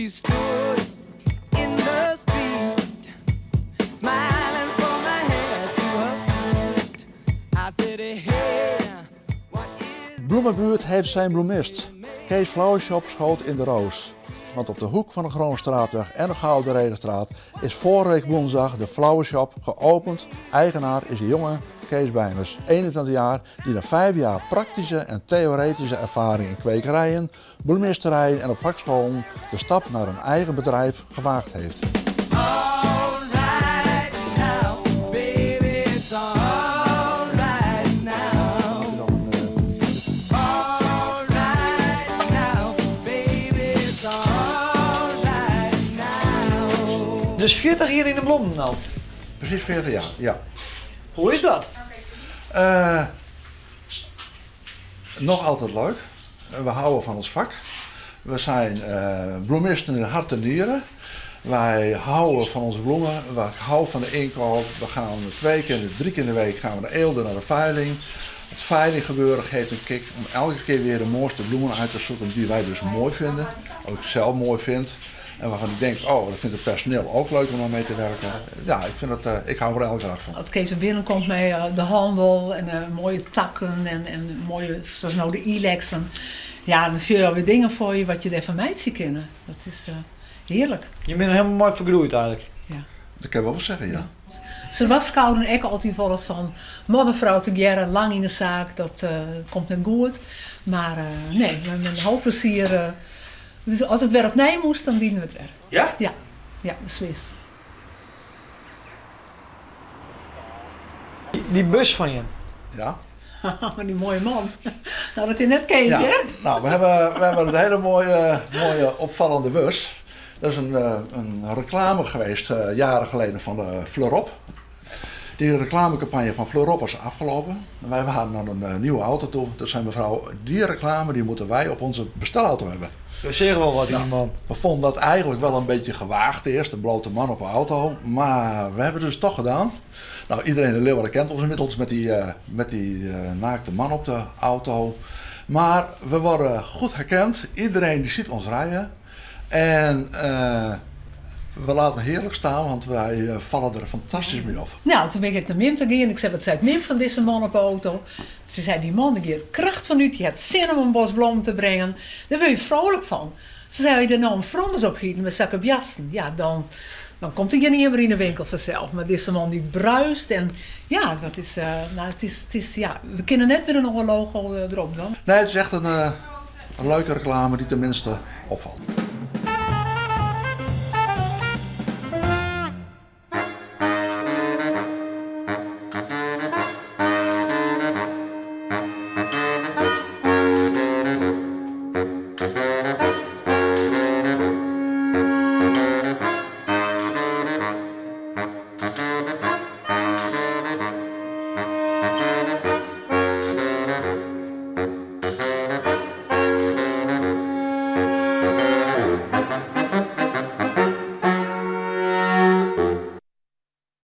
She stood in the street, smiling from her head to her feet. I said, hey, what is Bloemenbuurt heeft zijn bloemist. Kees Flower schoot in de roos. Want op de hoek van de Groenstraatweg en de Gouden Regenstraat is vorige week woensdag de Flower Shop geopend. Eigenaar is de jonge Kees Beimers, 21 jaar, die na 5 jaar praktische en theoretische ervaring in kwekerijen, bloemisterijen en op vakscholen de stap naar een eigen bedrijf gewaagd heeft. all right now, baby, it's all right now. All right now, baby, it's all right now. Dus 40 hier in de blom nou. Precies 40 jaar, ja. Hoe is dat? Nog altijd leuk. We houden van ons vak. We zijn bloemisten in hart en nieren. Wij houden van onze bloemen. We houden van de inkoop. We gaan 2 keer, 3 keer in de week gaan we naar Eelde, naar de veiling. Het veilinggebeuren geeft een kick om elke keer weer de mooiste bloemen uit te zoeken die wij dus mooi vinden. Ook ik zelf mooi vind. En waarvan ik denk, oh, dat vindt het personeel ook leuk om aan mee te werken. Ja, ik hou er elke dag van. Als Kees er binnenkomt met de handel en mooie takken en mooie, zoals nou de ilexen. Ja, dan zie je alweer dingen voor je wat je er van mij ziet kennen. Dat is heerlijk. Je bent helemaal mooi vergroeid eigenlijk. Ja. Dat kan je wel wat zeggen, ja. Ze was koud en ik altijd wel eens van man en vrouw te jaren lang in de zaak, dat komt net goed. Maar nee, met een hoop plezier. Dus als het weer opnieuw moest, dan dienen we het weer. Ja? Ja, ja, beslist. Die bus van je? Ja. Maar die mooie man. Nou, dat is net Kees, Ja. hè? Nou, we hebben een hele mooie opvallende bus. Dat is een reclame geweest jaren geleden van de Fleurop. Die reclamecampagne van Fleurop was afgelopen. En wij waren naar een nieuwe auto toe. Toen zei mevrouw, die reclame die moeten wij op onze bestelauto hebben. We zeggen wel wat in die man. We vonden dat eigenlijk wel een beetje gewaagd eerst, een blote man op een auto. Maar we hebben het dus toch gedaan. Nou, iedereen in Leeuwarden kent ons inmiddels met die naakte man op de auto. Maar we worden goed herkend. Iedereen die ziet ons rijden. En we laten heerlijk staan, want wij vallen er fantastisch mee op. Nou, toen ben ik naar Mim te gaan en ik zei, wat zei het Mim van deze man op de auto? Ze zei, die man die heeft kracht van u, die heeft zin om een bos bloemen te brengen. Daar word je vrolijk van. Ze zei, als je er nou een frommes op giet met zakken jassen, ja, dan komt hij niet meer in de winkel vanzelf. Maar deze man die bruist en ja, dat is, nou, het is, het is, ja, we kunnen net met een logo erop dan. Nee, het is echt een leuke reclame die tenminste opvalt.